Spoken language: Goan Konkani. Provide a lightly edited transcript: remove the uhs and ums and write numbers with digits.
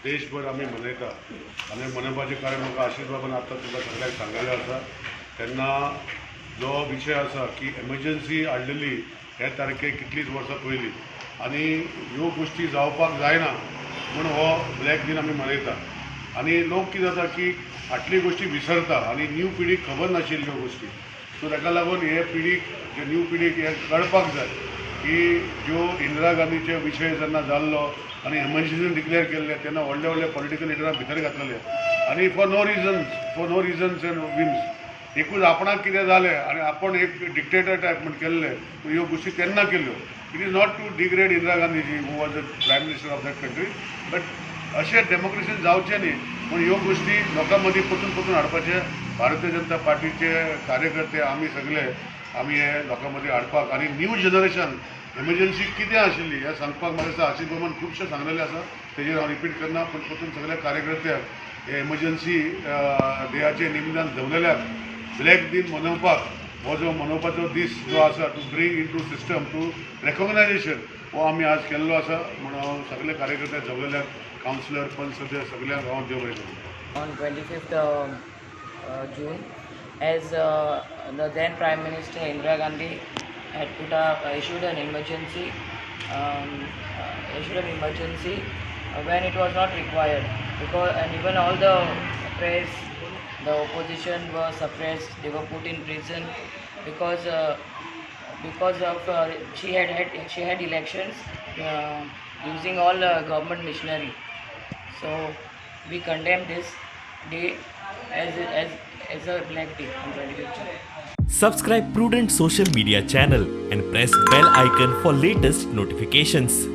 देशभर आमी मनयता आनी मनोवपाचें कारण म्हाका आशिश बाबान आतां तुमकां सगळ्यांक सांगलेलें आसा. तेन्ना जो विशय आसा की एमर्जन्सी हाडलेली हे तारखेक कितलींच वर्सां पयलीं आनी ह्यो गोश्टी जावपाक जायना म्हूण हो ब्लॅक दीन आमी मनयता. आनी लोक कितें जाता की फाटली गोश्टी विसरता आनी न्यू पिढीक खबर नाशिल्ल्यो गोश्टी. सो ताका लागून हे पिढीक, जे न्यू पिढीक हें कळपाक जाय की ज्यो इंदिरा गांधीचे विशय जेन्ना जाल्लो आनी एमर्जन्सी डिक्लेअर केल्ले तेन्ना व्हडले व्हडले पॉलिटिकल लिडरां भितर घातलेले आनी for no reasons and whims, एकूच आपणाक कितें जालें आनी आपूण एक डिक्टेटर टायप म्हण केल्ले. पूण ह्यो गोश्टी तेन्ना केल्यो. It is not to degrade Indira Gandhiji, who was a Prime Minister of that country, but अशें डेमोक्रेसीन जावचें न्ही म्हूण ह्यो गोश्टी लोकां मदीं परतून परतून हाडपाचे भारतीय जनता पार्टीचे कार्यकर्ते आमी सगळे आमी हे लोकां मदीं हाडपाक आनी न्यू जनरेशन एमर्जन्सी कितें आशिल्ली हें सांगपाक म्हाका दिसता आशिश बाबान खुबशें सांगलेलें आसा. तेजेर हांव रिपीट करना, पूण परतून सगळ्या कार्यकर्त्यांक हे एमर्जन्सी डेयाचे निमतान जमलेल्याक ब्लॅक दीन मनोवपाक हो जो मनोवपाचो दीस जो आसा, to bring into system, to recognization, हो आमी आज केल्लो आसा म्हूण हांव सगळे कार्यकर्ते जमलेल्याक, कावन्सिलर, पंच सदस्य सगळ्यांक हांव देव बरें करूं. On 25th June, as the then Prime Minister Indira Gandhi had put up, issued an emergency when it was not required, because and even all the press, the opposition was suppressed. They were put in prison because of she had elections using all government machinery. So we condemn this day as a black day on 25th June. Subscribe Prudent Social Media channel and press bell icon for latest notifications.